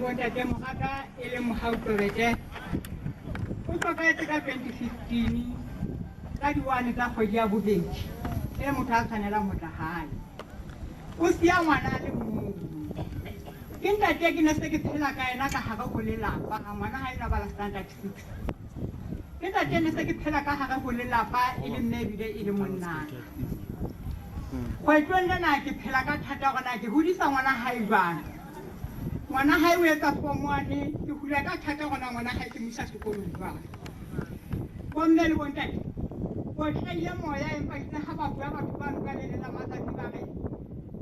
bontate, moraka e leng Mohau Tobete o hlokahetse ka 2015 ka di-1 tsa kgwedi ya bobedi, e le motho a tshwanelang ho tla hae. O siya ngwana a le mong. Ke ntate ke ne se ke phela ka yena ka hare ho lelapa, ngwana ha ena bala standard 6. Ke ntate ne se ke phela ka hare ho lelapa e le mme ebile e le monnana. Kgwetlong lena ke phela ka thata hore na ke hodisa ngwana hae jwang. Ngwana hae o etsa form 1, ke hula ka thata hore na ngwana hae ke mo isa sekolong jwang. Bomme le bontate, o hlahile moya empa itse ha ba bua batho ba nka le la matsatsi ba re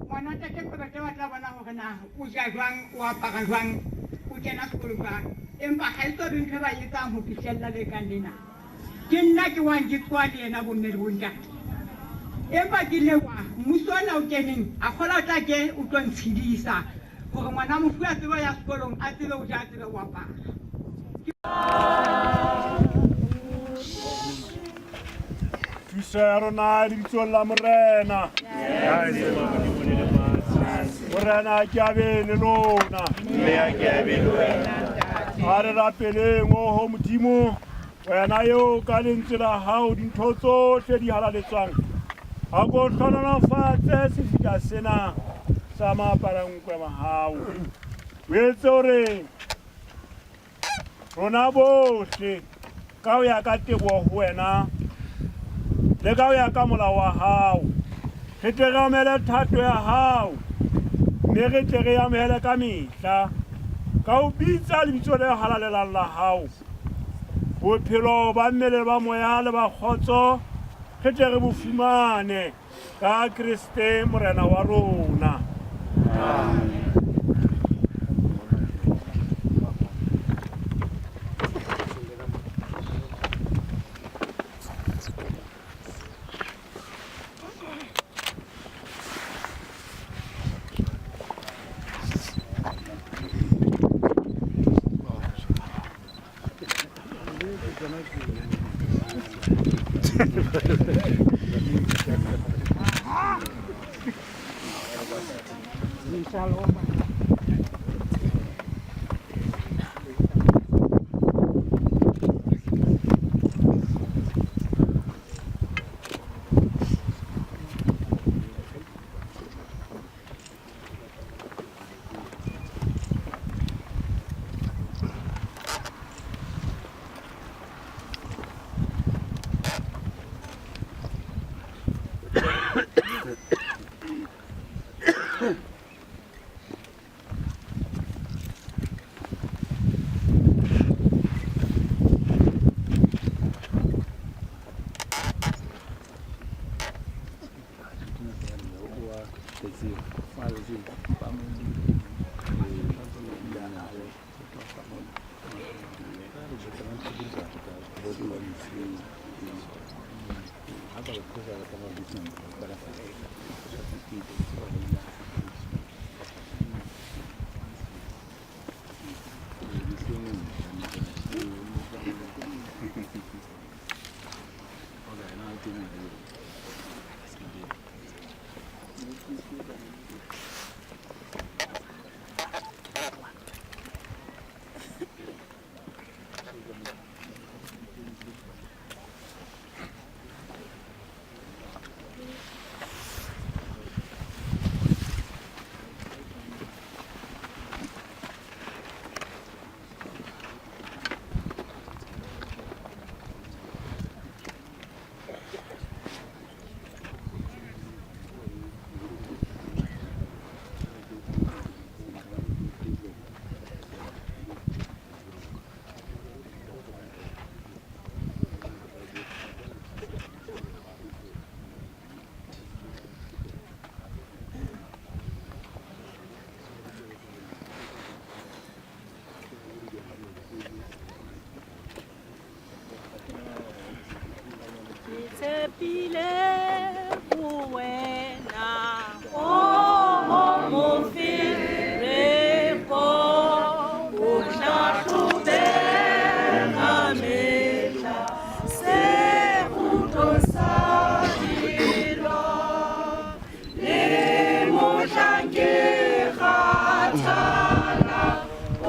ngwana ntate Kgwebete ba tla bona hore na o ja jwang, o apara jwang, o kena sekolo jwang. Empa ha e so be ntho e ba etsang ho fihlella le kang lena. Ke nna ke wang ke tsoa le yena bomme le bontate. Empa ke leboha mmuso ona o keneng, a kgola o tla ke o tlo ntshedisa hore ngwana mofu a tsebe ho ya sekolong, a tsebe ho ja, a tsebe ho apara. Thuso ya rona lebitsong la Morena. Morena ke a be le lona. Mme a ke a be le wena, ntate. A re rapeleng, oho Modimo, wena eo ka lentswe la hao dintho tsohle di halaletswang. A ko hlohonolofatse sefika sena sa maaparankwe mahau. O etse hore rona bohle ka ho ya ka teboho ho wena le ka ho ya ka molao wa hao re tle re amohele thato ya hao, mme re tle re amohele ka mehla ka ho bitsa lebitso le halalelang la hao, bophelo ba mmele ba moya le ba kgotso re tle re bo fumane ka Kriste Morena wa rona. Amen. Tshepile ho wena, oho mofereko, o hlahlobe ka mehla sekgutlo sa dilo, le mohlang ke kgathala, o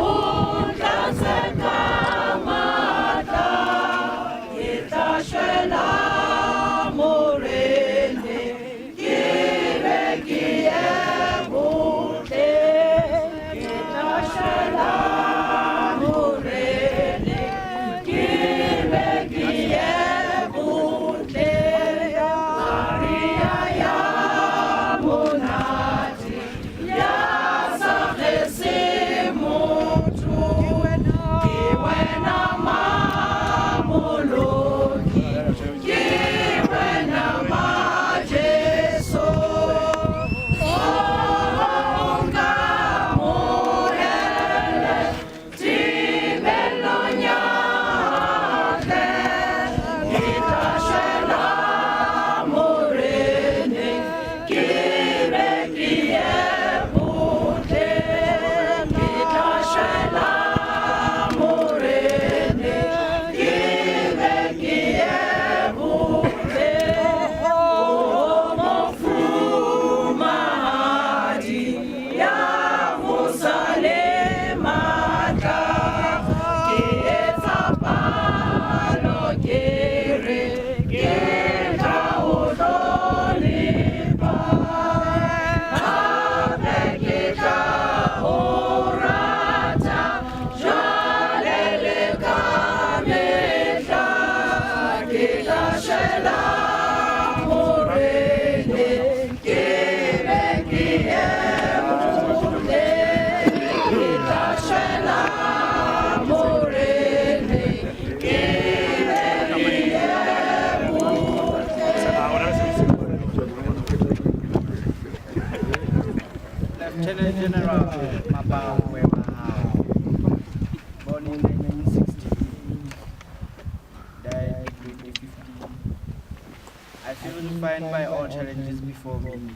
defined by all challenges before me.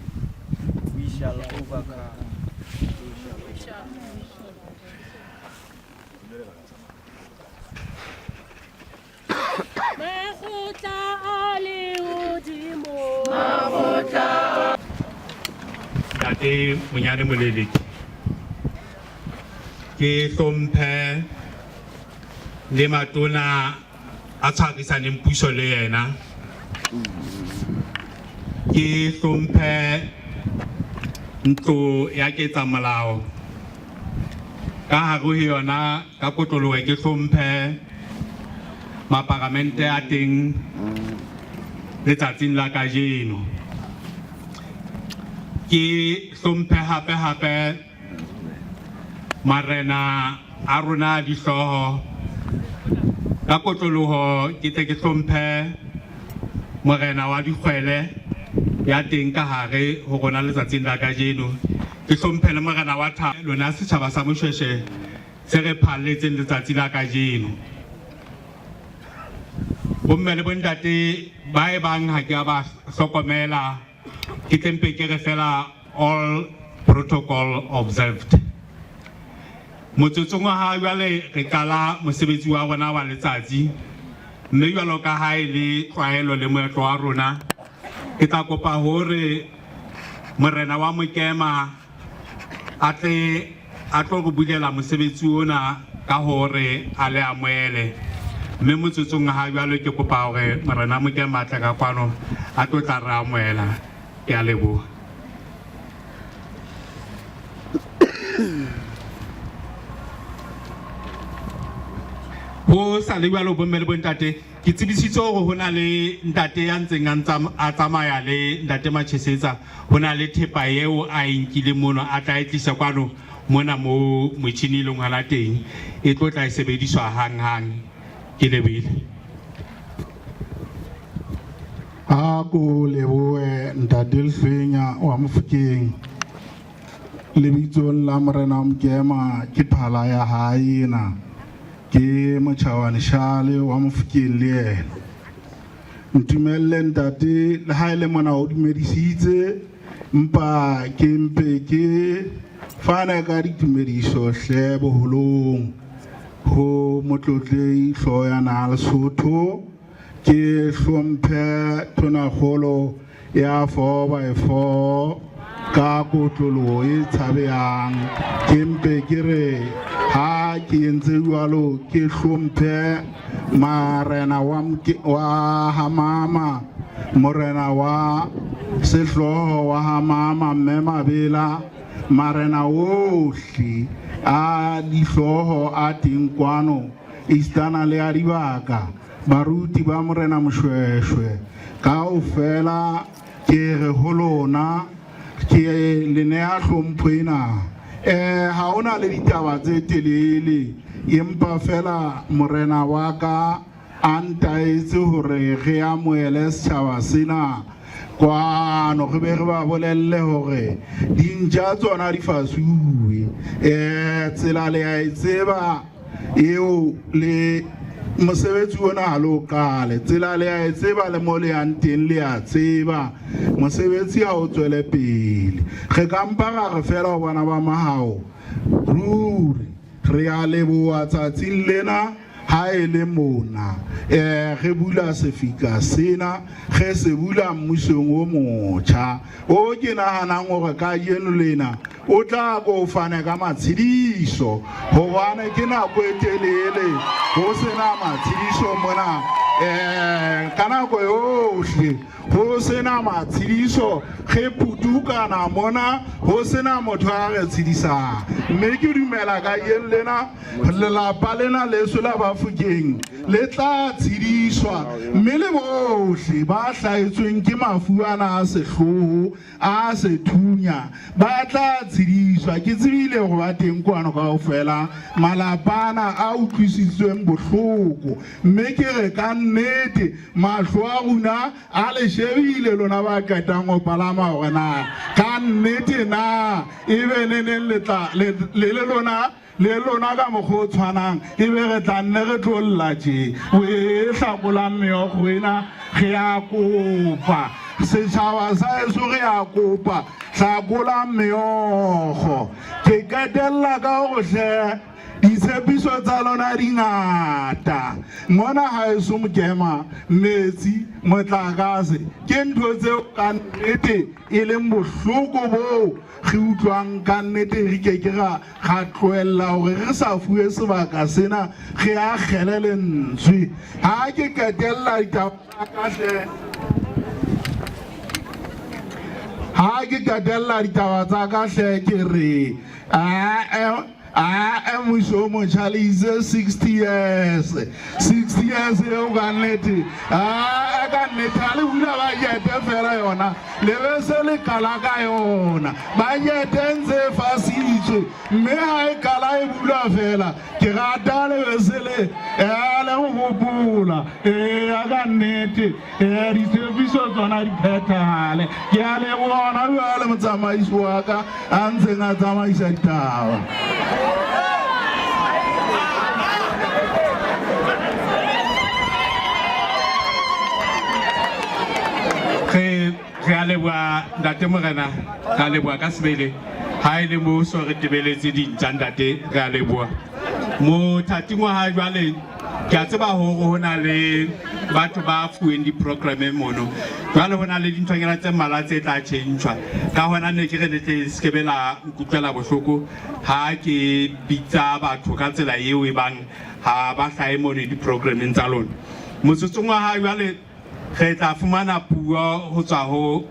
We shall overcome. We shall overcome. Makgotla a lehodimo. Ntate Monyane Moleleki, ke hlomphe le matona a tshwarisaneng puso le yena. Ke hlomphe ntlo ya ketsamolao ka hare ho yona ka kotloloho ke hlomphe maparamente a teng letsatsing la kajeno. Ke hlomphe hape hape marena a rona a dihlooho ka kotloloho ke tle ke hlomphe morena wa dikgwele ya teng ka hare ho rona letsatsing la kajeno. Ke hlomphe le morena wa tha lona setjhaba sa Moshweshwe se re phalletseng letsatsi la kajeno. Bomme le bontate ba e bang ha ke a ba hlokomela ke tle mpe ke re fela all protocol observed. Motsotsong wa ha jwale re qala mosebetsi wa rona wa letsatsi mme jwalo ka ha e le tlwaelo le moetlo wa rona ke tla kopa hore morena wa Mokema a tle a tlo re bulela mosebetsi ona ka hore a le amohele mme motsotsong ha jwalo ke kopa hore morena Mokema a tle ka kwano a tlo tla re amohela. Ke a leboha. Ho sa le jwalo bomme le bontate ke tsebisitse hore ho na le ntate ya ntseng a tsamaya le ntate Machesetsa ho na le thepa eo a e nkileng mono a tla e tlisa kwano mona mo motjhini e leng hona teng e tlo tla e sebediswa hanghang. Ke lebohile. A ko lebohe ntate Lehlwenya wa Mofokeng lebitsong la morena wa Mokema ke phala ya hae ena ke Motjhawane Shale wa Mofokeng le yena. Ntumelle ntate le ha e le mona o dumedisitse mpa ke mpe ke fane ka ditumediso hle boholong ho motlotlei hlooho ya naha Lesotho ke hlomphe tonakgolo ya 4x4 ka kotloloho e tshabehang ke mpe ke re ha ke entse jwalo ke hlomphe marena wa wa Hamama morena wa sehlooho wa Hamama mme Mabela marena ohle a dihlooho a teng kwano esitana le a dibaka baruti ba morena Moshweshwe kaofela ke re ho lona ke le neha hlompho ena. Ha hona le ditaba tse telele empa fela morena wa ka a ntaetse hore re amohele setjhaba sena kwano re be re ba bolelle hore dintja tsona di fasuwe. Tsela le a e tseba eo le mosebetsi ona ha le o qale tsela le a e tseba le mo le yang teng le a tseba mosebetsi ha o tswele pele. Re ka mpa ra re fela ho bana ba mahao ruri re a leboha tsatsing lena ha e le mona re bula sefika sena re se bula mmusong o motjha o ke nahanang hore kajeno lena o tla ko fane ka matshediso hobane ke nako e telele ho sena matshediso mona ka nako yohle ho sena matshediso re putukana mona ho sena motho a re tshedisang mme ke dumela ka yeng lena lelapa lena leso la Bafokeng le tla tshediswa mme le bohle ba hlahetsweng ke mafu ana a sehloho a sethunya ba tla tshediswa. Ke tsebile go ba teng kwano kaofela malapa ana a utlwisitsweng bohloko mme ke re ka nnete mahlo a rona a le shebile lona ba qetang ho palama hore na ka nnete na ebe ne neng le tla le le lona le lona ka mokgwa o tshwanang ebe re tla nne re tlo lla tje o e hlakolang meokgo ena re a kopa. Setjhaba sa heso re a kopa, hlakolang meokgo. Ke qetella ka hore hle ditshepiso tsa lona di ngata. Mona haeso Mokema, metsi, motlakase ke ntho tseo ka nnete e leng bohloko boo re utlwang ka nnete re ke ke ra ra tlohella hore re sa fuwe sebaka sena re akgele lentswe. Ha ke qetella ditaba tsa ka hle, ha ke qetella ditaba tsa ka hle ke re ae ae mmuso o motjha le itse 60 years, 60 years eo ka nnete ae ka nnete ha le bula bajete fela yona le be se le qala ka yona. Bajete e ntse e fasitswe mme ha e qala e bulwa fela ke rata le be se le le ho hopola eya ka nnete ditshepiso tsona di phethahale. Ke a leboha hona jwale motsamaisi wa ka a ntseng a tsamaisa ditaba. Re re a leboha ntate morena, re a leboha ka sebele. Ha e le mo so re tebeletse dintja ntate, re a leboha. Mothating wa ha jwale ke a tseba hore ho na le batho ba fuweng di-programme mono. Jwale ho na le dinthonyana tse mmalwa tse tla tjhentjhwa. Ka hona ne ke re le tle se ke be la nkutlwela bohloko ha ke bitsa batho ka tsela eo e bang ha ba hlahe mono di-programmeng tsa lona. Motsotsong wa ha jwale re tla fumana puo ho tswa ho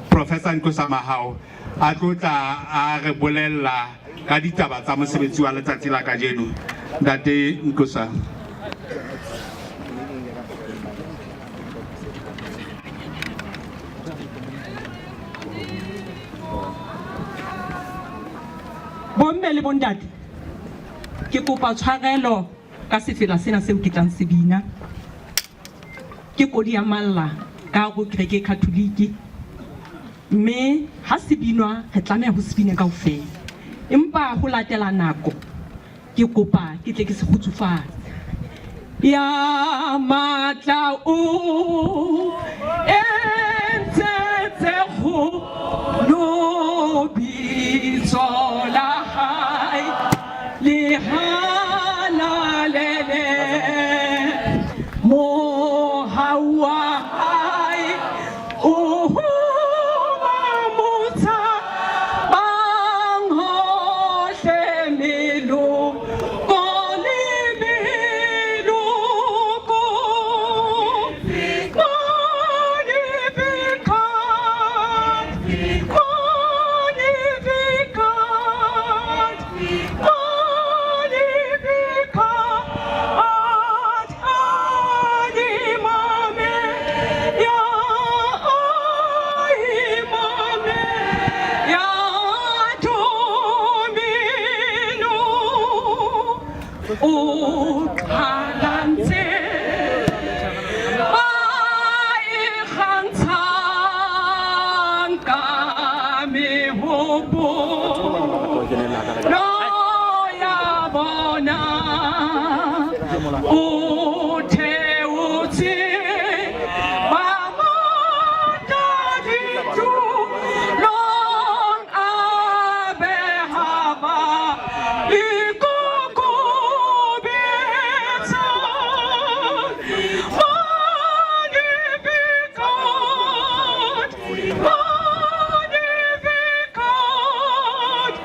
Professor Nqosa Mahao a tlo tla a re bolella ka ditaba tsa mosebetsi wa letsatsi la kajeno. Ntate Nqosa. Bomme le bontate, ke kopa tshwarelo ka sefela sena seo ke tlang se bina. Ke kodi ya malla ka hare ho kereke e Katholike, mme ha se binwa re tlameha ho se bine kaofela. Empa ho latela nako, ke kopa ke tle ke se kgutsufatse. Ya matla o entse tse kgolo, bitso la hae le halalele. Mohau wa hae o ho ba mo tshabang hohle meloko le meloko. Magnificat, Magnificat, Magnificat, anima mea, anima mea Domino. O qhalantse ba ikgantshang ka mehopolo ya bona. O theotse ba matla ditulong, a beha ba ikokobetsa. Magnificat, Magnificat,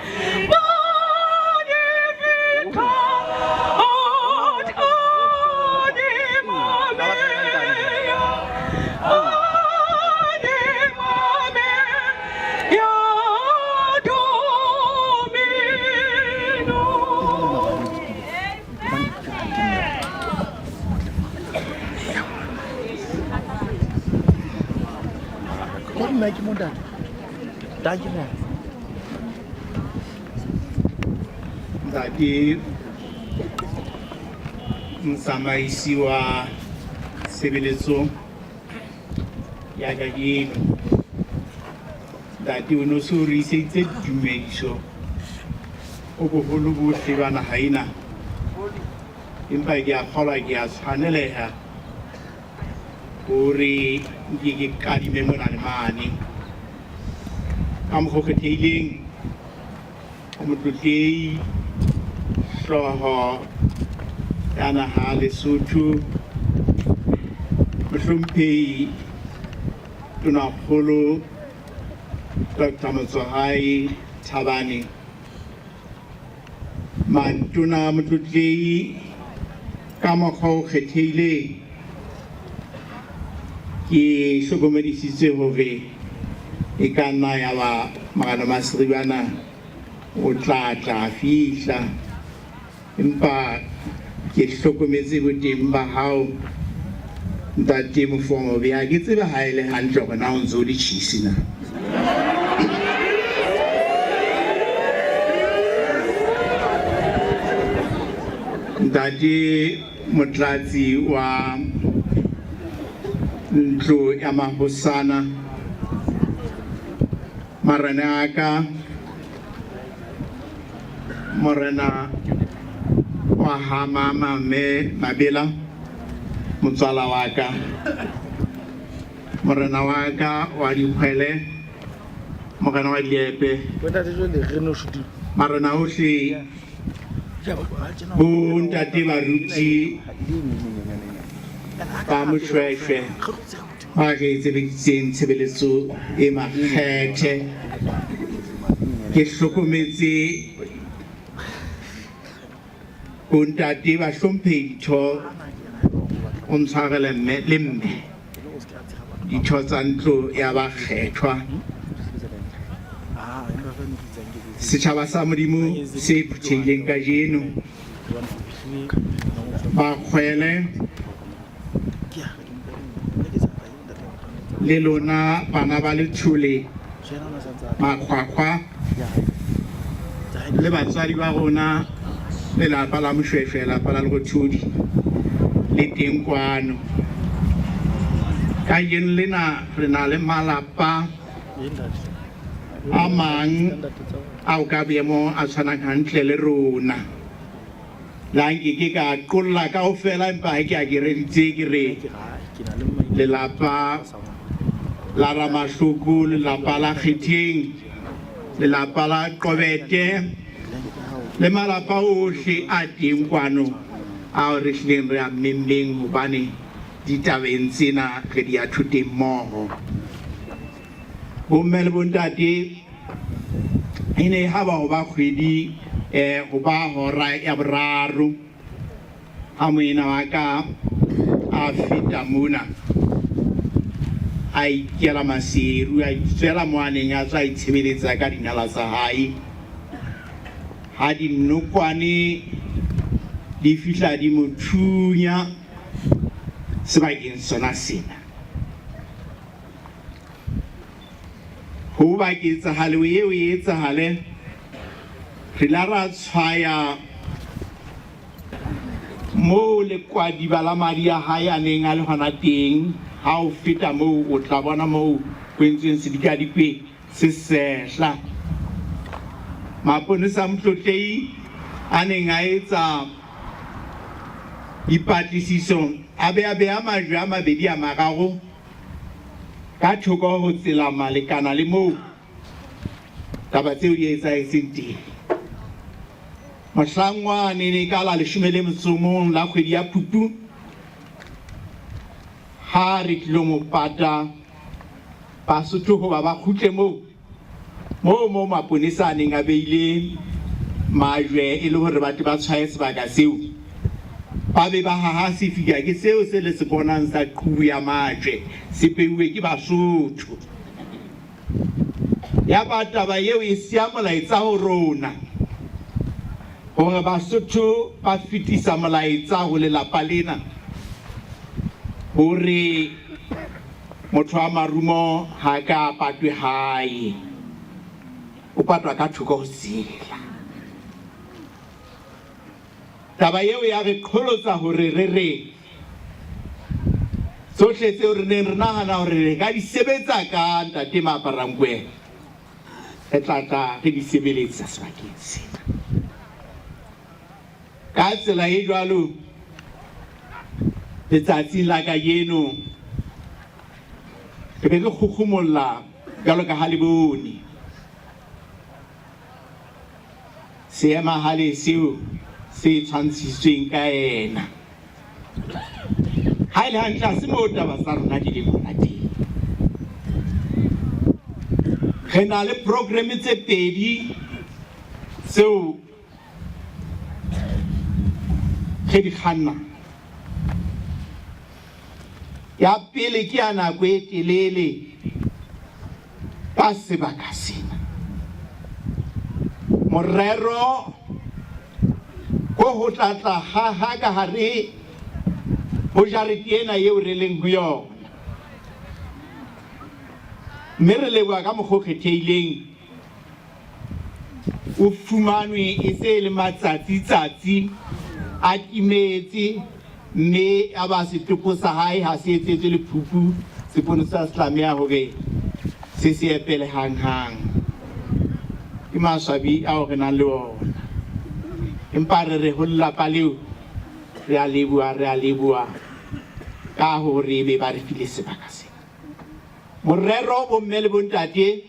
Magnificat, anima mea, anima mea Domino. Ntate motsamaisi wa tshebeletso ya kajeno, ntate o no so re iseditse ditumediso ho boholo bohle ba naha ena, empa ke a kgolwa ke a tshwaneleha Hore nke ke kadime mona le mane. Ka mokgwa o kgethehileng, ho Motlotlehi Hlooho ya naha Lesotho, Mohlomphehi Tonakgolo Doctor Motsoahae Thabane, Mantona Motlotlehi ka mokgwa o kgethehileng ke hlokomedisitswe hore e ka nna ya ba Morena Masiribana o tla tla fihla, empa ke hlokometse boteng ba hao Ntate Mofomobe. Ha ke tsebe ha e le hantle hore na o ntse o le tjhisi na. Ntate Motlatsi wa Ntlo ya Mahosana, marena a ka, Morena wa ha Mama Mme Mabela, motswala wa ka, Morena wa ka wa Dikgwele, Morena wa Diepe, marena ohle, bo ntate baruti ba Moshweshwe ba re etseleditseng tshebeletso e makgethe. Ke hlokometse bo ntate ba hlomphehi ditho, o ntshwarele mme le mme ditho tsa ntlo ya bakgethwa. Setjhaba sa Modimo se phuthehileng kajeno, bakgwele le lona bana ba Lethole, makgwakgwa le batswadi ba rona, lelapa la Moshweshwe, lelapa la Lerothodi le teng kwano. Kajeno lena re na le malapa a mang ao ka boemo a tshwanang hantle le rona. Le ha nke ke ka qolla kaofela, empa ha ke a kereditse ke re lelapa la Ramahloko, lelapa la Kgetheng, lelapa la Qobete le malapa ohle a teng kwano ao re hlileng re a memmeng hobane ditabeng tsena re di a thoteng mmoho. Bomme le bontate, e ne ha ba ho ba kgwedi ho ba hora ya boraro ha moena wa ka a feta mona a ikela Maseru, a itswela mo a neng a tswa itshebeletsa ka dinala tsa hae. Ha dinokwane di fihla di mo thunya sebakeng sona sena. Hoba ketsahalo eo e etsahale, re la ra tshwaya moo lekwadiba la madi a hae a neng a le hona teng. Ha o feta moo, o tla bona moo ho entsweng sedikadikwe se sehla. Maponesa a Motlotlehi a neng a etsa dipatlisiso a be a beha majwe a mabedi a mararo ka thoko ho tsela malekana le moo taba tseo di etsahetseng teng. Mohlang wane ne ka la leshome le motso o mong la kgwedi ya Phupu ha re tlilo mo pata, Basotho hoba ba kgutle moo moo moo maponesa a neng a beile majwe e le hore ba tle ba tshwaye sebaka seo, ba be ba haha sefika ke seo se le se bonang sa qubu ya majwe se beuwe ke Basotho. Yaba taba eo e siya molaetsa ho rona hore Basotho ba fetisa molaetsa ho lelapa lena hore Motho wa marumo ha a ka a patwe hae, o patwa ka thoko ho tsela. Taba eo ya re qholotsa hore re re tsohle tseo re neng re nahana hore re ka di sebetsa ka Ntate Maaparankoe, re tla tla re di sebeletsa sebakeng sena. Ka tsela e jwalo, letsatsing la kajeno, Re be re kgukgumolla bjalo ka ha le bone. Seemahale seo se tshwantshisitsweng ka yena. Ha e le hantle ha se moo taba tsa rona di leng hona teng. Re na le programme tse pedi tseo re di kgannang. Ya pele ke ya nako e telele ka sebaka sena. Morero ko ho tla tla haha ka hare ho jarete ena eo re leng ho yona. Mme re leboha ka mokgwa o kgethehileng o fumanwe e se e le matsatsi-tsatsi a timetse mme ya ba setopo sa hae ha se etsetswe le phupu, seponesa se tlameha hore se se epele hang-hang. Ke maswabi ao re nang le ona. Empa re re ho lelapa leo, re a leboha, re a leboha ka hore ebe ba re file sebaka sena. Morero bomme le bontate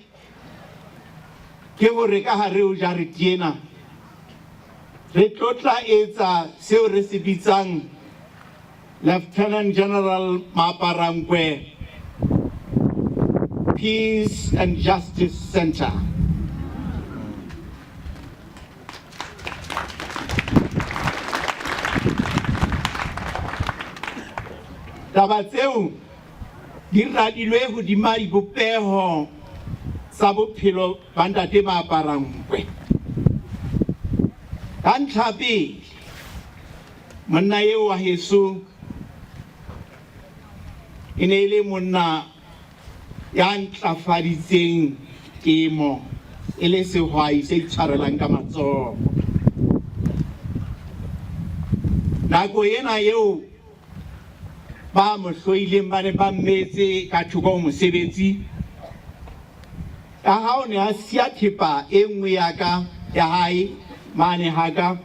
ke hore ka hare ho jarete ena re tlo tla etsa seo re se bitsang Lieutenant General Maaparankoe Peace and Justice Center. Taba tseo di radilwe hodima dibopeho tsa bophelo ba ntate ba aparang nkwe. Ka ntlha pele, monna eo wa heso e ne e le monna ya ntlafaditseng temo e le sehwai se itshwarelang ka matsoho. Nako ena eo Ba mo hloileng ba ne ba mmetse ka thoko ho mosebetsi, ka ha o ne a siya thepa e nngwe ya ka ya hae mane ha ka.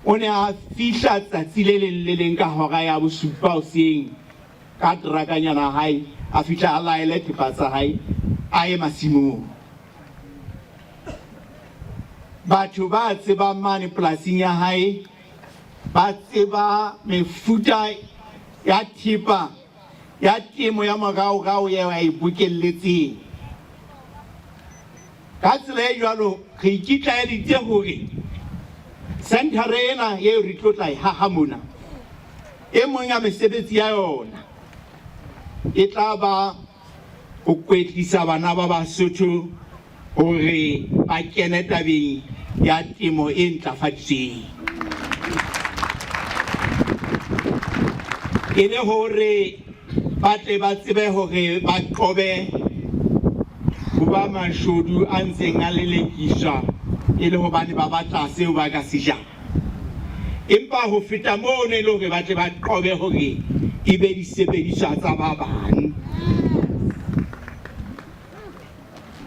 O ne a fihla tsatsi le leng le leng ka hora ya bosupa hoseng ka terakanyana ya hae, a fihla a laele thepa tsa hae a ye masimong. Batho ba tsebang mane polasing ya hae ba tseba mefuta ya thepa ya temo ya moraorao eo a e bokelletseng. Ka tsela e jwalo re ikitlaeditse hore senthara ena eo re tlo tla e haha mona, e mong ya mesebetsi ya yona e tla ba ho kwetlisa bana ba Basotho hore ba kene tabeng ya temo e ntlafaditsweng e le hore ba tle ba tsebe hore ba qobe ho ba mashodu a ntseng a lelekiswa e le hobane ba batla seo ba ka se jang. Empa ho feta mono e le hore ba tle ba qobe hore e be disebediswa tsa ba bang.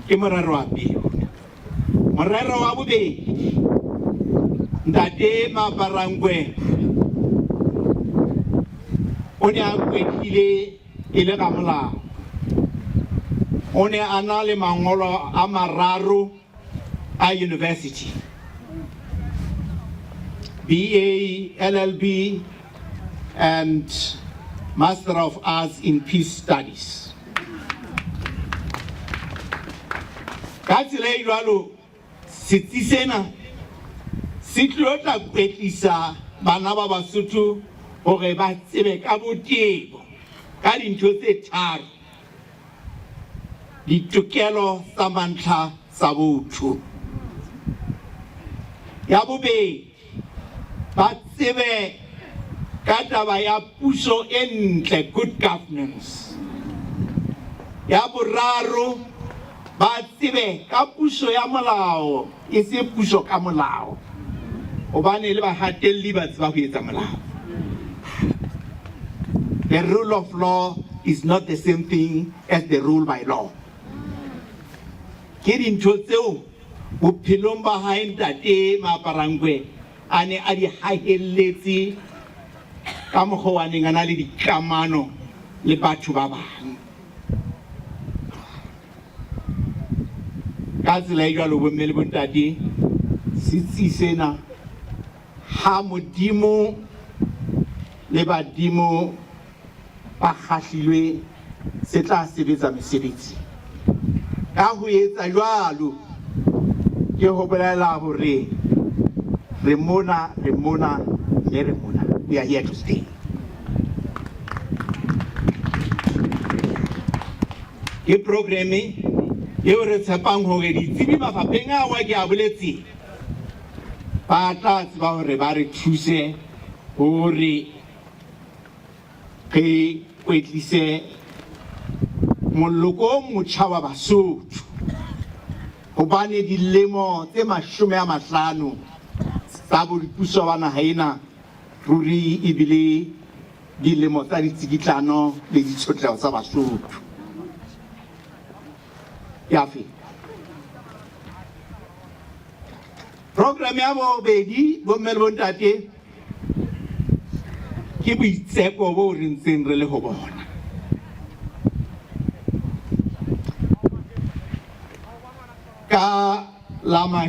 Ke morero wa pele ona. Morero wa bobedi, Ntate Maparangwe o ne a kwetlile e le ramolao. O ne a na le mangolo a mararo a university, BA, LLB and Master of Arts in Peace Studies. Ka tsela e jwalo, setsi sena se tlilo tla kwetlisa bana ba Basotho hore ba tsebe ka botebo ka dintho tse tharo: ditokelo tsa mantlha tsa botho, ya bobedi ba tsebe ka taba ya puso e ntle, good governance, ya boraro ba tsebe ka puso ya molao, e se puso ka molao, hobane le bahatelli ba tseba ho etsa molao. The rule of law is not the same thing as the rule by law. Ke dintho tseo bophelong ba hae ntate Maaparangwe a ne a di hahelletse ka mokgwa wa neng a na le dikamano le batho ba bang. Ka tsela e jwalo bomme le bontate, setsi sena ha Modimo le badimo ba kgahlilwe se tla sebetsa mesebetsi. Ka ho etsa jwalo ke ho bolela hore re mona, re mona, mme re mona. We are here to stay. Ke programe eo re tshepang hore ditsebi mafapheng ao a ke a boletseng ba tla tseba hore ba re thuse hore re kwetlise moloko o motjha wa Basotho, hobane dilemo tse 50 tsa boipuso ba naha ena ruri e bile dilemo tsa ditsikitlano le ditshotleho tsa Basotho. Ya feta. Program ya bobedi, bomme le bontate, ke boitseko bo re ntseng re le ho bona. Ka la 30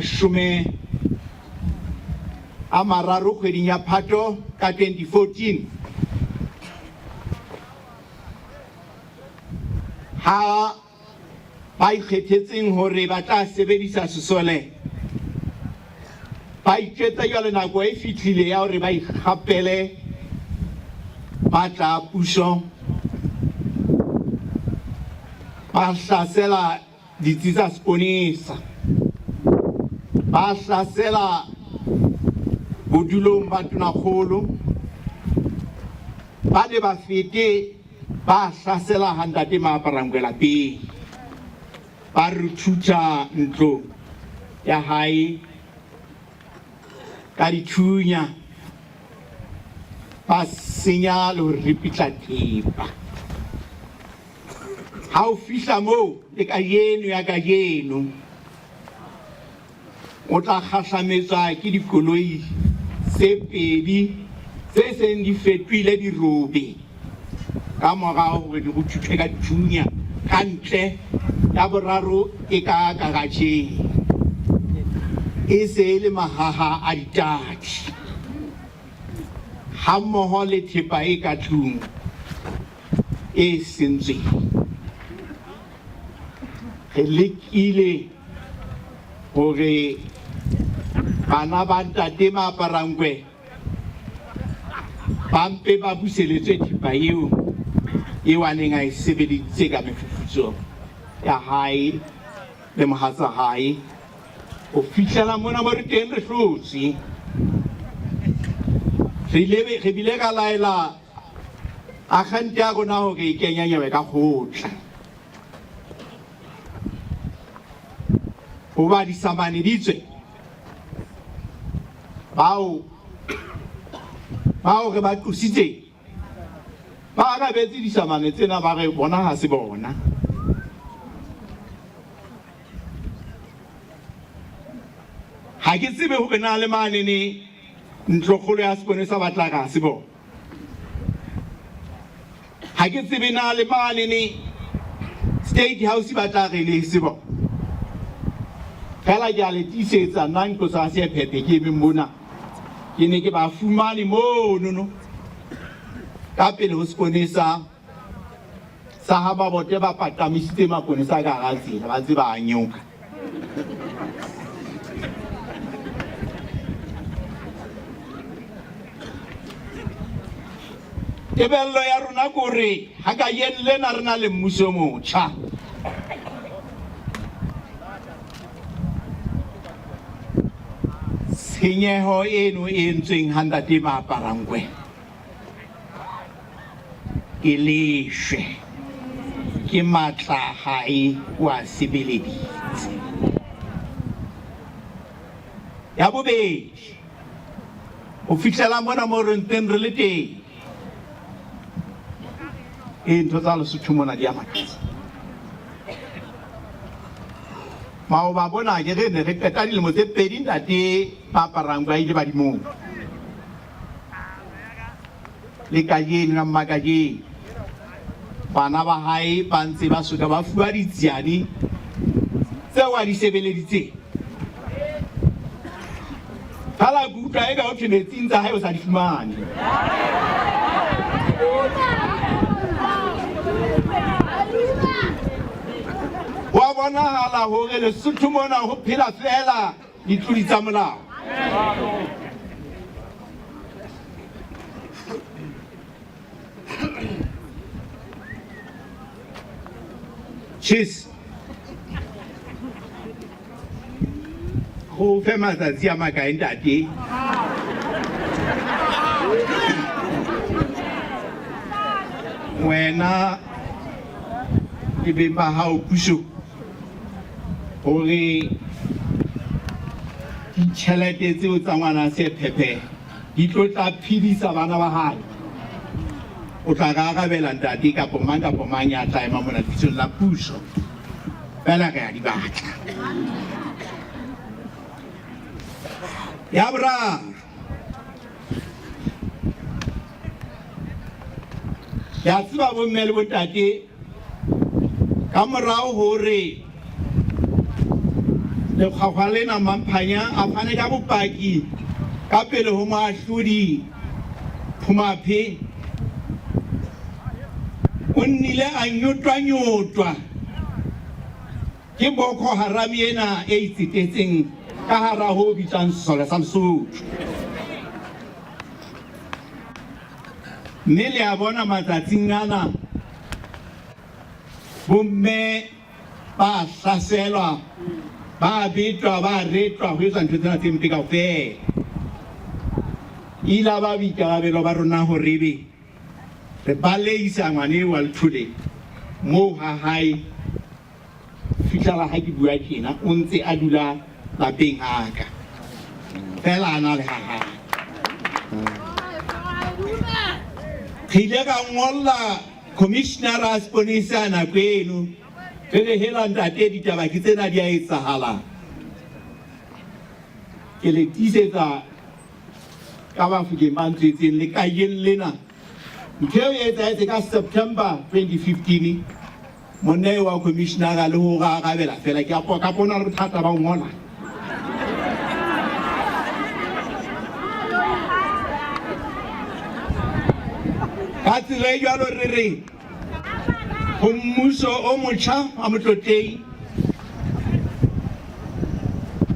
kgweding ya Phato ka 2014, ha ba ikgethetseng hore ba tla sebedisa sesole ba itjwetsa jwale nako e fihlile ya hore ba ikgapele matla a puso, ba hlasela ditsi tsa seponesa, ba hlasela bodulong ba tonakgolo, ba ne ba fete ba hlasela ha ntate Maaparangwe lapeng, ba ruthutha ntlo ya hae ka dithunya, ba senya le ho ripitla thepa. Ha o fihla moo le kajeno ya kajeno, o tla kgahlametswa ke dikoloi tse pedi tse seng di fetohile dirobe ka mora hore di ruthuthwe ka dithunya ka ntle. Ya boraro e ka karatjheng, e se e le mahaha a ditadi hammoho le thepa e ka tlung e sentsweng. Re lekile hore bana ba ntate Maaparangwe ba mpe ba buseletswe thepa eo eo a neng a e sebeleditse ka mefufutso ya hae le mohatsa hae ho fihlela mona mo re teng re hlotse. Re bile ra laela agente ya rona hore e kenye nyewe ka kgotla. Hoba disamane di tswe, bao bao re ba qositseng ba arabetse disamane tsena ba re bona ha se bona. Ha ke tsebe hore na le manene ntlokgolo ya seponesa ba tla re ha se bona. Ha ke tsebe na le manene State House ba tla re le se bona. Fela ke a le tiisetsa nna Nqosa Sephephe ke emeng mona, ke ne ke ba fumane monono ka pele ho seponesa sa ha Mabote ba paqamisitse maponesa ka hara tsela ba ntse ba nyoka. Tebello ya rona ke hore ha kajeno lena re na le mmuso o motjha, tshenyeho eno e entsweng ha ntate Maaparangwe ke leshwe ke matla a hae o a sebeleditse. Ya bobedi, ho fihlela mona mo re ntseng re le teng, ee, ntho tsa Lesotho mona di a makatsa. Maoba bona ke re ne re qeta dilemo tse pedi ntate Maaparangwe a ile badimong. Le kajeno ya mmakajeno. Bana ba hae ba ntse ba soka ba fuwa ditsiane tseo a di sebeleditseng. Hala ke utlwa eka ho thwe metsing tsa hae o sa di fumane. Ho a bonahala hore Lesotho mona ho phela feela ditlodi tsa molao. Cheers. Go fe matsatsi a makae ntate? Wena le beng ba hao puso hore ditjhelete tseo tsa ngwana Sephephe di tlo tla phedisa bana ba hae. O tla re arabela ntate kapo mang kapo mang ya tla ema mona lebitsong la puso. Fela re a di batla. Ya boraro, le a tseba bomme le bontate, ka morao hore lekgwakgwa lena Mamphanya a fane ka bopaki ka pele ho moahlodi Phumaphe, o nnile a nyotwanyotwa ke Boko Haram ena e itsetetseng ka hara ho bitswang sesole sa Lesotho. Mme le a bona matsatsing ana bomme ba hlaselwa, ba betwa, ba retwa, ho etswa ntho tsena tse mpe kaofela. E ile ba boikarabelo ba rona hore ebe re baleisa ngwana eo wa Lethole moo ha hae. Fihlela ha ke bua tjena o ntse a dula lapeng ha ka, feela a na le ha hae. Re ile ra ngolla commissioner a seponesa nako eno, re re hela ntate ditaba ke tsena di a etsahala. Ke le tiisetsa ka Bafokeng ba ntswetseng le kajeno lena, ntho eo e etsahetse ka September 2015. Monna eo wa commissionara le ho ra arabela fela ke a kapa o na le bothata ba ho ngola. Ka tsela e jwalo re re ho mmuso o motjha wa Motlotlehi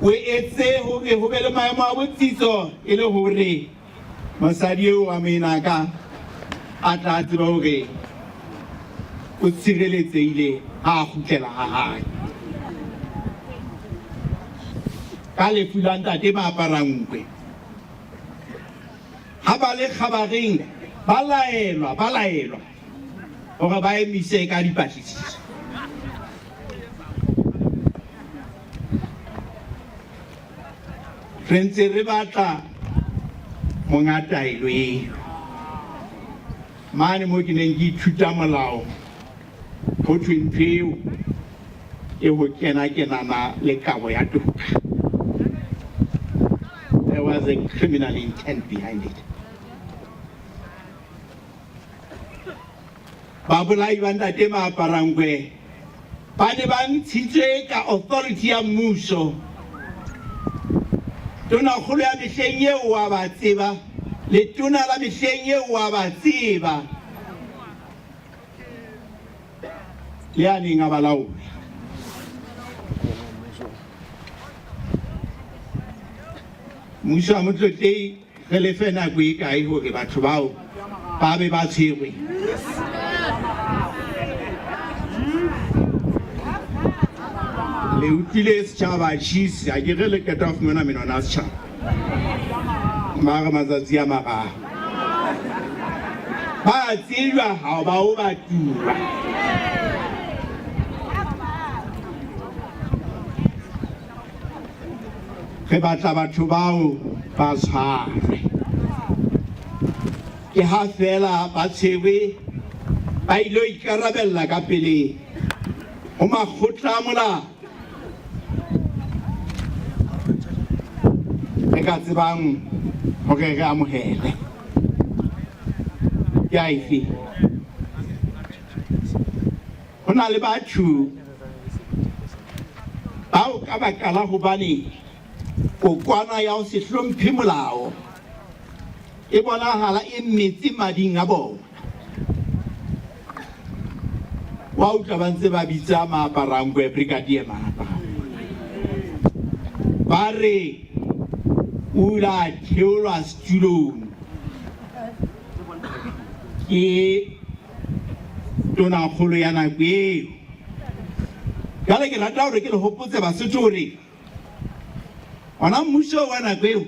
o etse hore ho be le maemo a botsitso e le hore Mosadi eo wa moenaka a tla tseba hore o tshireletsehile ha a kgutlela ha hae. Ka lefu la ntate ba apara nkwe. Ha ba le kgabareng ba laelwa, ba laelwa hore ba emise ka dipatlisiso. Re ntse re batla monga taelo eo. Mane mo ke neng ke ithuta molao, ho thwe ntho eo ke ho kena-kenana le kabo ya toka. There was a criminal intent behind it. Babolai ba ntate Maaparangwe ba ne ba ntshitswe ka authority ya mmuso. Tonakgolo ya mehleng eo wa ba tseba, letona la mehleng eo wa ba tseba, le a neng a ba laola. Mmuso wa Motlotlehi Re le fe nako e kae hore batho bao ba be ba tshwerwe? Le utlwile setjhaba cheese, ha ke re le qeta ho fumana menwana ya setjhaba. Mara matsatsi a mararo. Ba tsejwa ha ba o ba tura. Re batla batho bao ba tshwarwe. Ke ha feela ba tshwerwe ba ilo ikarabella ka pele ho makgotla a molao. Re ka tsebang hore re amohele. Ke a efe? Ho na le batho bao ka baka la hobane kokwana ya ho se hlomphe molao e bonahala e metse mading a bona. Wa utlwa ba ntse ba bitsa Maaparangwe Brigadier Maaparangwe. Ba re o ile a theolwa setulong ke tonakgolo ya nako eo. Jwale ke rata hore ke le hopotse Basotho hore ona mmuso wa nako eo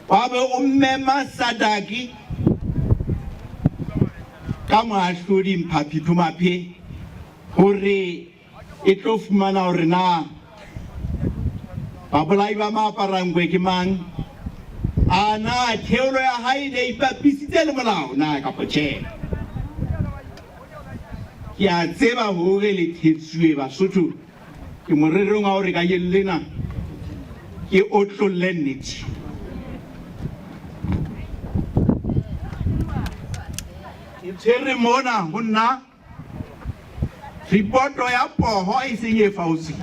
wa be o mema SADC ka moahlodi Mphapi Phumaphe hore e tlo fumana hore na babolai ba Maaparangwe ke mang, a na theolo ya hae e ne e ipapisitse le molao na kapa tjhe. Ke a tseba hore le thetsuwe Basotho, ke morerong wa hore kajeno lena ke otlolle nnete. Ke tshwere mona ho nna Ripoto ya poho e seng e faotswe.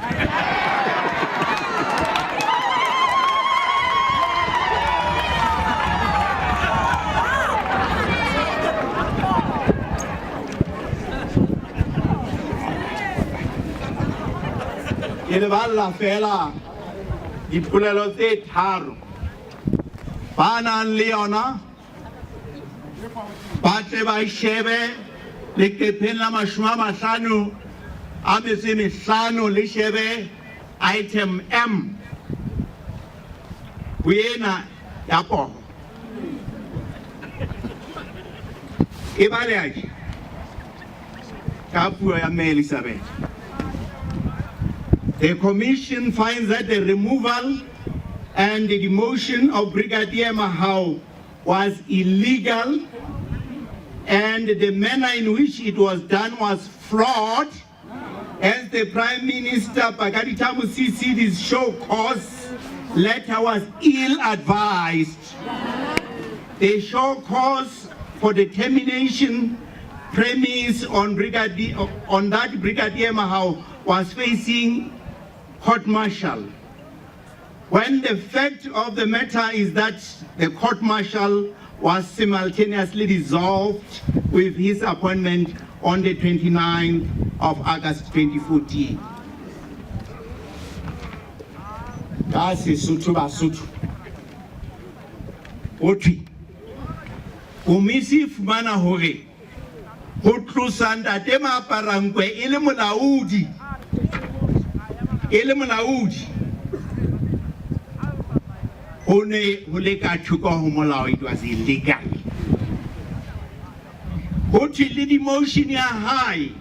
Ke le balla feela dipolelo tse tharo ba nang le yona ba tle ba shebe leqepheng la 55 le shebe item M ho ena ya poho. E baleha tje ka puo ya Mme Elizabeth. The commission finds that the removal and the demotion of Brigadier Mahao was illegal and the manner in which it was done was flawed, as the Prime Minister Pakalitha Mosisili's show cause letter was ill-advised. The show cause for the termination premise on, Brigadier, on that Brigadier Mahao was facing court martial. When the fact of the matter is that the court martial was simultaneously dissolved with his appointment on the 29th of August 2014. Ka Sesotho Basotho, ho thwe komisi e fumana hore ho tlosa Ntate Maaparangwe e le molaodi e le molaodi ho ne ho le ka thoko ho molao, it was illegal. Ho thwe le demotion ya hae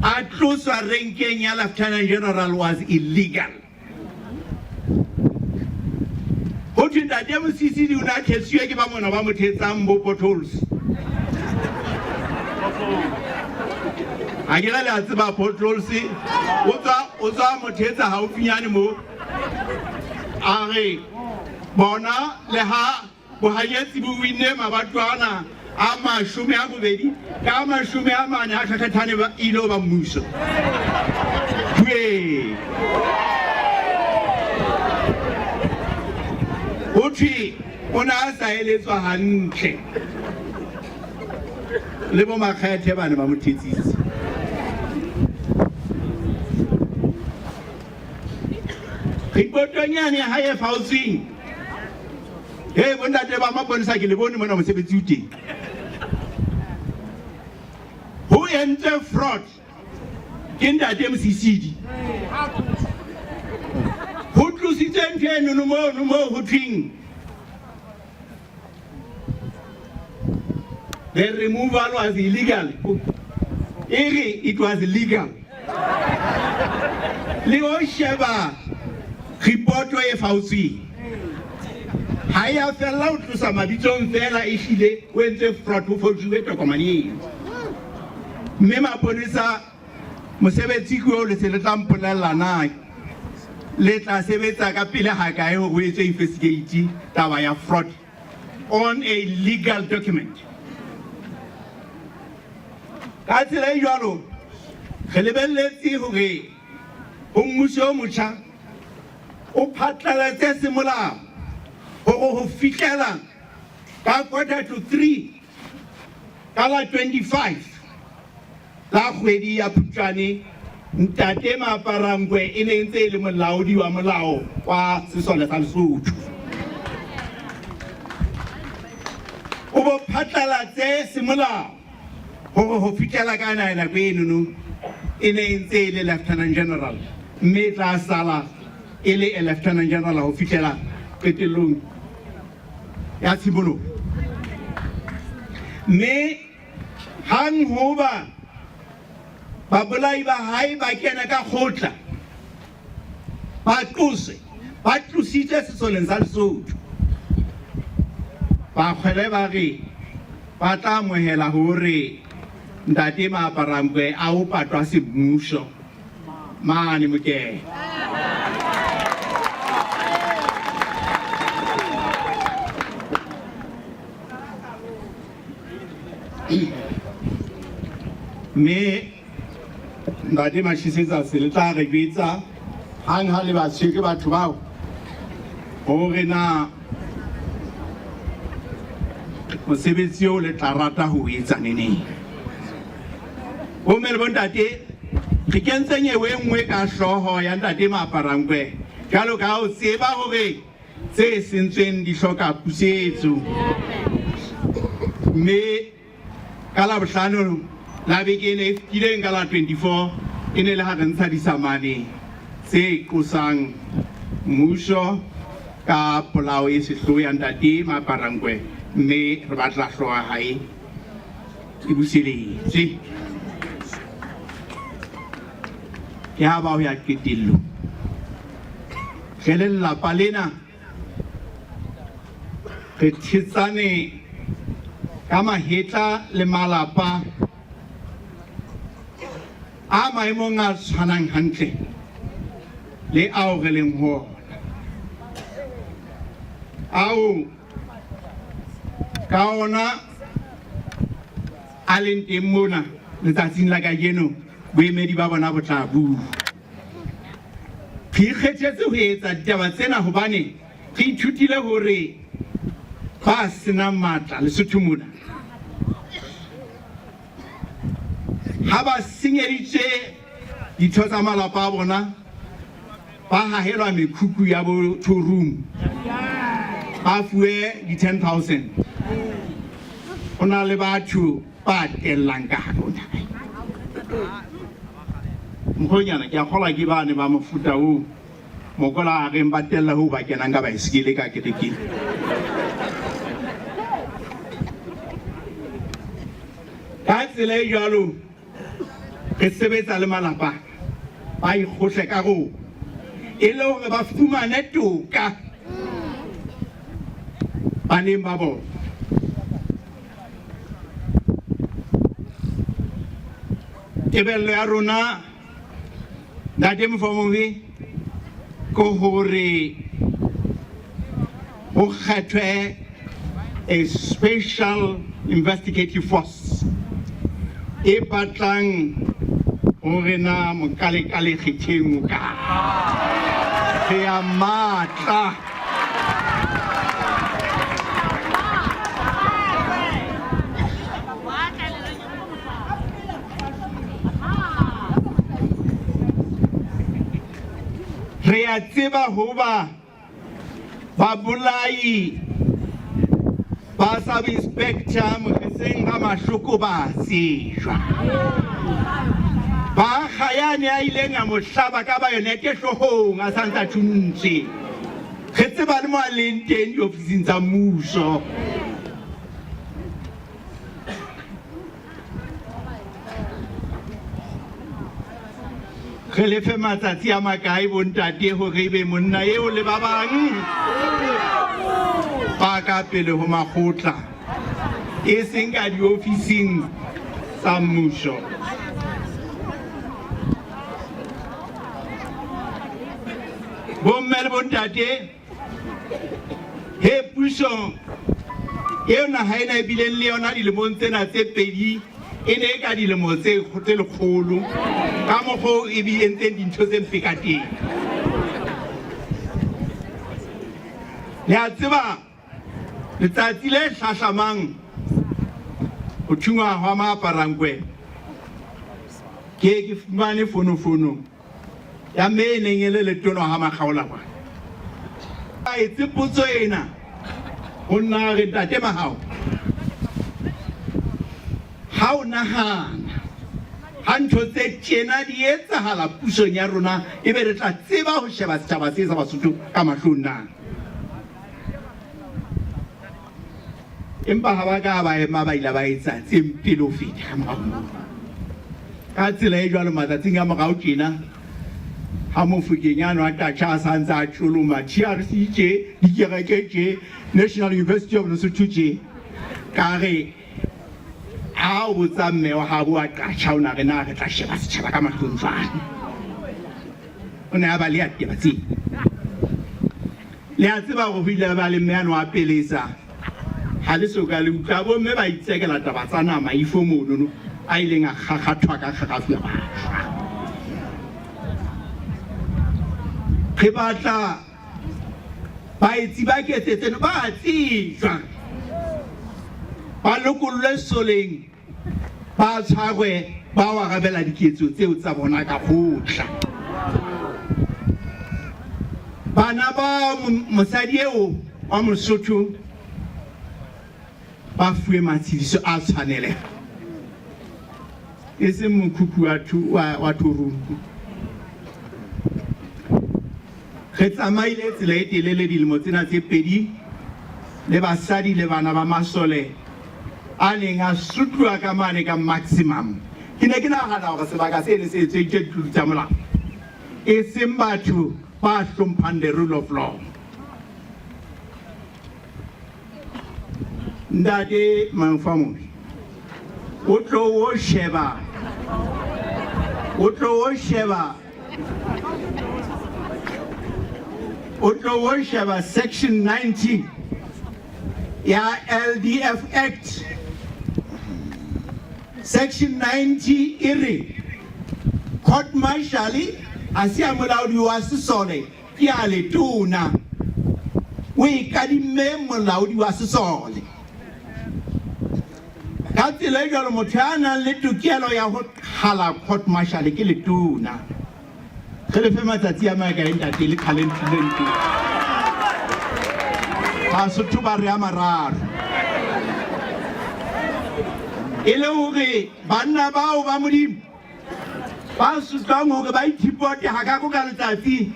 a tloswa renkeng ya Lieutenant General was illegal. Ho thwe Ntate Mosisili o ne a thetswe ke ba mona ba mo thetsang bo potholes. Ha ke re le a tseba potholes, o tswa o tswa mo thetsa haufinyane mo. A re bona le ha bohanyetsi bo winne mabato ana a 24 ka 40 a tlhatlhathane ba ile ba mmuso. Hwe! Ho thwe o ne a sa eletswa hantle le bo Makgethe ba ne ba mo thetsitse. Ripotong yane ya hae e faotsweng, he bontate ba maponesa ke le bone mona mosebetsi o teng. Ho entswe fraud ke Ntate Mosisili. Ho tlositswe ntho enono mono moo ho thweng the removal was illegal. E re it was legal. Le o sheba ripoto e faotsweng ha e a fella ho tlosa mabitsong fela, ehlile o entse fraud, ho fojiwe tokomane eo. Mme maponesa mosebetsi ke oo le se le tla mpolella na le tla sebetsa ka pele ha kae hore ho etswe investigate taba ya fraud on a legal document. Ka tsela e jwalo Re lebelletse hore ho mmuso o motjha o phatlalatse semolao hore ho fihlela ka 2:45 ka la 25 la kgwedi ya Phupjane, Ntate Maaparangwe e ne e ntse e le molaodi wa molao wa sesole sa Lesotho. O bo phatlalatse semolao hore ho fihlela ka nako enono e ne e ntse e le Lieutenant General mme e tla sala e le a Lieutenant General ho fihlela qetellong ya tshimoloho. Mme hang hoba babolai ba hae ba kena ka kgotla, ba qoswe, ba tlositswe sesoleng sa Lesotho, bakgwele ba re ba tla amohela hore Ntate Maaparangwe a o patwa semmuso mane Mokene. Mme Ntate Mashisetsa se le tla re jwetsa hang ha le ba tshwere batho bao hore na mosebetsi o le tla rata ho etsa neneng. Bomme le bontate, re kentse nyewe e nngwe ka hlooho ya Ntate Maaparangwe jwalo ka o tseba hore tse sentsweng di hloka pusetso. Mme ka Labohlano la beke ena e fetileng ka la 24 e ne le ha re ntsha disamane tse qosang mmuso ka polao e sehloho ya Ntate Maaparangwe, mme re batla hlooho ya hae e buseletswe. Ke ha ba ho ya qetellong re le lelapa lena re thetsane ka mahetla le malapa a maemong a tshwanang hantle le ao re leng ho ona, ao ka ona a leng teng mona letsatsing la kajeno, boemedi ba bona bo tla bua. Re ikgethetse ho etsa ditaba tsena hobane re ithutile hore ba senang matla Lesotho mona ha ba senyeditswe ditho tsa malapa a bona, ba hahelwa mekhukhu ya bo two room, ba fuwe di 10,000. Ho na le batho ba tellang ka hare ho naha. Mokgonyana ke a kgolwa ke bane ba mofuta oo mokola a reng ba tella hoo ba kenang ka baesekele ka kerekeng. Ka tsela e jwalo re sebetsa le malapa ba ikgohle ka rona e le hore ba fumane toka baneng ba bona. Tebello ya rona Ntate Mofomobe ke hore ho kgethwe a special investigative force e batlang hore na mokalekale kgetheng o kae. Re a matla. Re a tseba hoba babolai ba sub inspector Mogeseng ga Mahloko ba tsejwa. Ba Gayane a ileng a mo hlaba ka bayonete hloohong a santse a thuntswe. Re tseba le mo a leng teng diofising tsa mmuso. Re lefe matsatsi a makae bontate hore ebe monna eo le ba bang ba ka pele ho makgotla, e seng ka diofising tsa mmuso. Bomme le bontate, he puso eo naha ena e bileng le yona dilemong tsena tse pedi E ne e ka dilemo tse tse lekgolo ka mokgwa o e bi entseng dintho tse mpe ka teng. Le a tseba letsatsi le hlahlamang ho thungwa hwa maaparankwe ke ke fumane fonofono ya mme e neng e le letona ha Makgaola kwa. A etse potso ena ho nna a re, Ntate Mahao, ha o nahana ha ntho tse tjena di etsahala pusong ya rona, ebe re tla tseba ho sheba setjhaba se sa Basotho ka mahlong na? Empa ha ba ka ba ema ba ila ba etsa tse mpe le ho feta ka morao moo. Ka tsela e jwalo matsatsing a morao tjena ha Mofokeng a nwa tacha a sa ntse a tjoloma TRC tje, dikereke tje, National University of Lesotho tje, ka re ha o botsa mme wa habo wa Qacha o na re na re tla sheba setjhaba ka mahlong jwang. O ne a ba le ya taba tsena. Le a tseba hore ho ile ha ba le mme a no a pelesa. Ha le so ka le utlwa bomme ba itsekela taba tsa nama ifo monono a ileng a kgakgathwa ka kgarafu ya ba shwa. Re batla baetsi ba ketsetseno ba tsejwa ba lokollwe soleng ba tshwarwe ba o arabela diketso tseo tsa bona ka kgotla. Bana ba mosadi eo wa Mosotho ba fuwe matshediso a tshwaneleha, e seng mokhukhu wa thorunku. Re tsamaile tsela e telele dilemo tsena tse pedi le basadi le bana ba masole a neng a sutluwa ka mane ka maximum. Ke ne ke nahana hore sebaka se ne se etseditswe ditlolo tsa molao, e seng batho ba hlomphang the rule of law. Ntate Manfamobi, o tlo o sheba, o tlo o sheba, o tlo o sheba section 90 ya LDF Act. Section 90 e re court martial ha se ya molaodi wa sesole, ke ya letona. O e kadimme molaodi wa sesole. Ka tsela e jwalo motho ya nang le tokelo ya ho qhala court martial ke letona. Re le fe matsatsi a makae ntate le qhale ntho ntho. Basotho ba re a mararo. E le hore banna bao ba Modimo ba sutlwang hore ba ithipote hakako ka letsatsi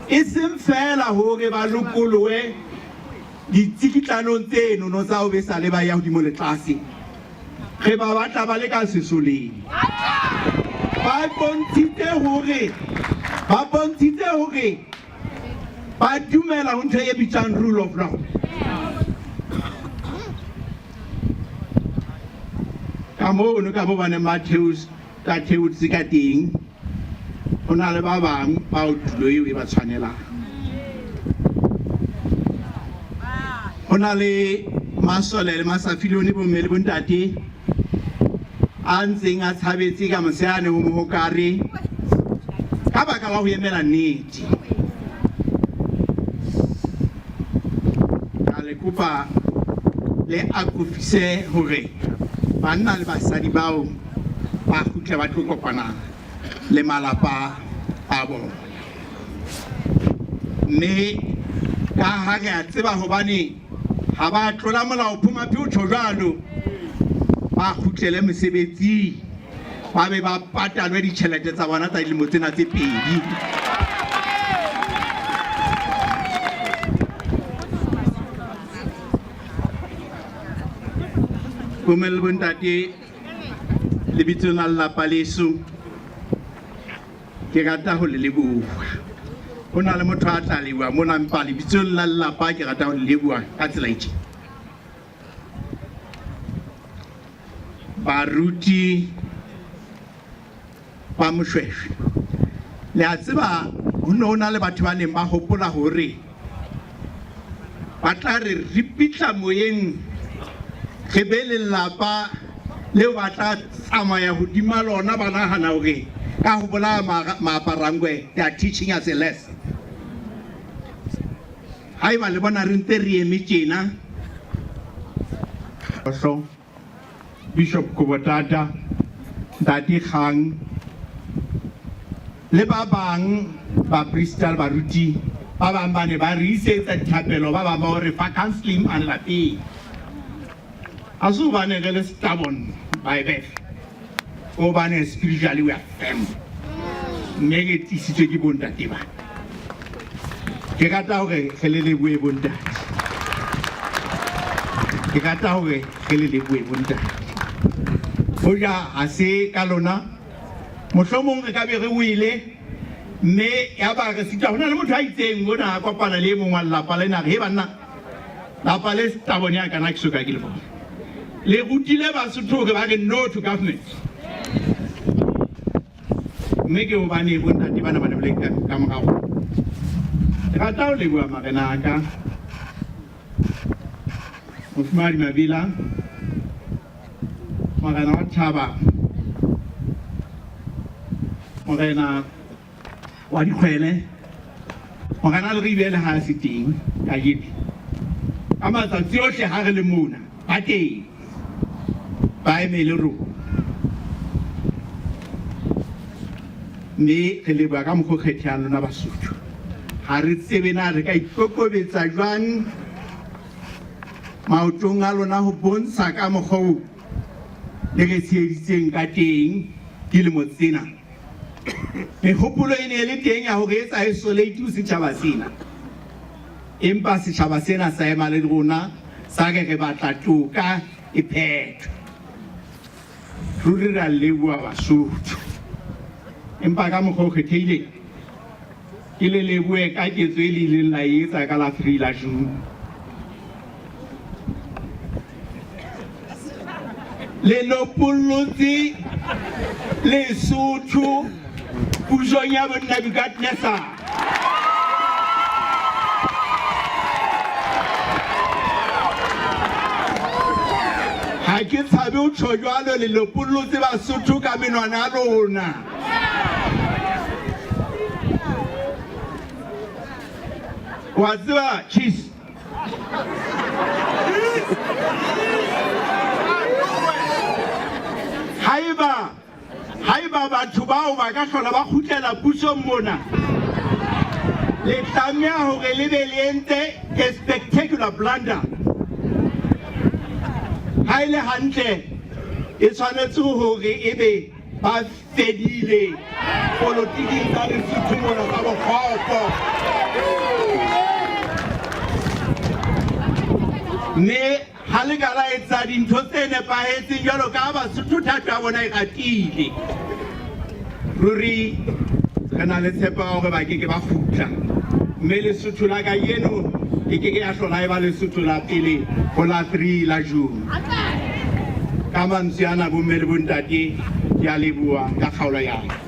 e seng feela hore ba lokolohe ditsikitlanong tsenono tsa ho besa le ba ya hodimo le tlase. Re ba batla ba le ka sesoleng. Ba bontshitse hore ba bontshitse hore ba dumela ho ntho e bitswang rule of law. Ka mono ka mo ba neng ba ka theotse ka teng, ho na le ba bang bao tulo eo e ba tshwanelang. Ho na le masole le masafilone bomme le bontate a ntseng a tshabetse ka moseyane ho mohokare ka baka la ho emela nnete. Ka le kopa le akofise hore banna le basadi bao ba kgutle ba tlo kopana le malapa a bona. Mme ka ha re a tseba hobane ha ba tlola molao Phumaphi o tjho jwalo, ba kgutlele mosebetsing ba be ba patalwe ditjhelete tsa bona tsa dilemo tsena tse pedi. Bomme le bontate, lebitsong la lelapa leso ke rata ho le leboha. Ho na le motho a tla leboha mona, empa lebitsong la lelapa ke rata ho le leboha ka tsela e tjena. Baruti ba Moshweshwe, le a tseba ho ne ho na le batho ba neng ba hopola hore ba tla re ripitla moyeng re be lelapa Leo ba tla tsamaya hodima lona ba nahana hore ka ho bolaya maaparangwe they are teaching us a lesson. Haeba le bona re ntse re eme tjena Hlo Bishop Kobotata, Ntate Kgang le ba bang baprista le baruti ba bang ba ne ba re isetsa dithapelo, ba bang ba ho re fa counseling mane lapeng. Ha se hobane re le stubborn by birth, ke hobane spiritually we are firm, mme re tiisitswe ke bontate bana. Ke rata hore re le lebohe bontate. Ke rata hore re le lebohe bontate. Hoja ha se ka lona, mohlomong re ka be re wele mme ya ba re sita. Ho na le motho a itseng ona a kopana le e mong wa lelapa lena, re he banna, lapa le stubborn ya kana ke soka ke le bona. Le rutile Basotho hore ba re no to government. Mme ke hobane bontate bana ba ne ba le ka morao. Ke rata ho leboha marena a ka, Mofumahadi Mabela, morena wa Thaba, morena wa Dikgwele, morena Leribe le ha a se teng kajeno. Ka matsatsi ohle ha re le mona, ba teng, ba eme le rona. Mme re leboha ka mokgwa o kgethehang lona Basotho. Ha re tsebe na re ka ikokobetsa jwang maotong a lona ho bontsha ka mokgwa oo le re tsheheditseng ka teng dilemo tsena. Mehopolo e ne e le teng ya hore etsa isolate ho setjhaba sena, empa setjhaba sena sa ema le rona sa re re batla toka e phethwe. Ruri ra leboha Basotho, empa ka mokgwa o kgethehileng ke le lebohe ka ketso e le ileng la e etsa ka la 3 la June. Le lopollotse Lesotho pusong ya Nebukadnezar. Ha ke tshabe ho tjho jwalo, le lopollotse Basotho ka menwana ya lona. Wa tseba, Chiefs, Haeba haeba batho bao ba ka hlola ba kgutlela pusong mona, le tlameha hore le be le entse a spectacular blunder. Ha e le hantle, e tshwanetse hore ebe ba fedile polotiking tsa Lesotho mona tsa bokgopo. Mme ha le ka la etsa dintho tse nepahetseng jwalo ka ha Basotho thato ya bona e ratile, ruri re na le tshepo ya hore ba ke ke ba kgutla, mme Lesotho la kajeno e ke ke ya hlola e ba Lesotho la pele ho la 3 la June. Ka mantswe ana, bomme le bontate, ke a leboha ka kgaolo ya ka.